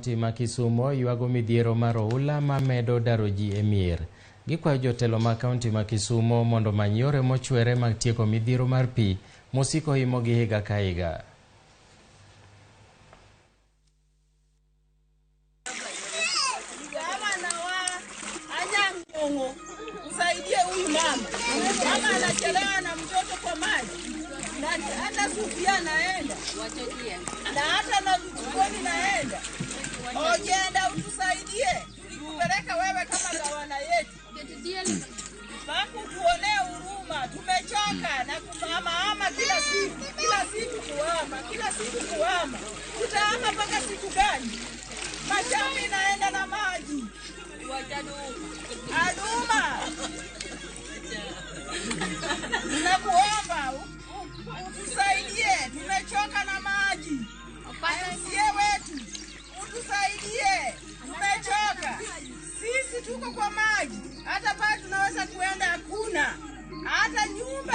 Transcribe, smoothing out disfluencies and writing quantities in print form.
kaunti ma Kisumo ywago midhiero mar oula mamedo daro ji e mier. Gikwayo jotelo ma kaunti ma Kisumo mondo omany yore mochwere mag tieko midhiero mar pi mosiko himogi higa ka higa. Gavana wa Anyang' Nyong'o, usaidie huyu mama. Mama anachelewa na mtoto kwa maji, na hata sufuria naenda na hata na jikoni naenda. Ojenda, utusaidie, tulikupeleka wewe kama gavana yetu, tuonee huruma. Tumechoka na kuhamahama kila siku, kila siku kuhama, kila siku kuhama. Tutahama mpaka siku gani? Mashamba inaenda na maji. Aduma, tunakuomba utusaidie, tumechoka na maji. MCA wetu utusaidie, tumechoka. Sisi tuko kwa maji, hata pale tunaweza kuenda hakuna, hata nyumba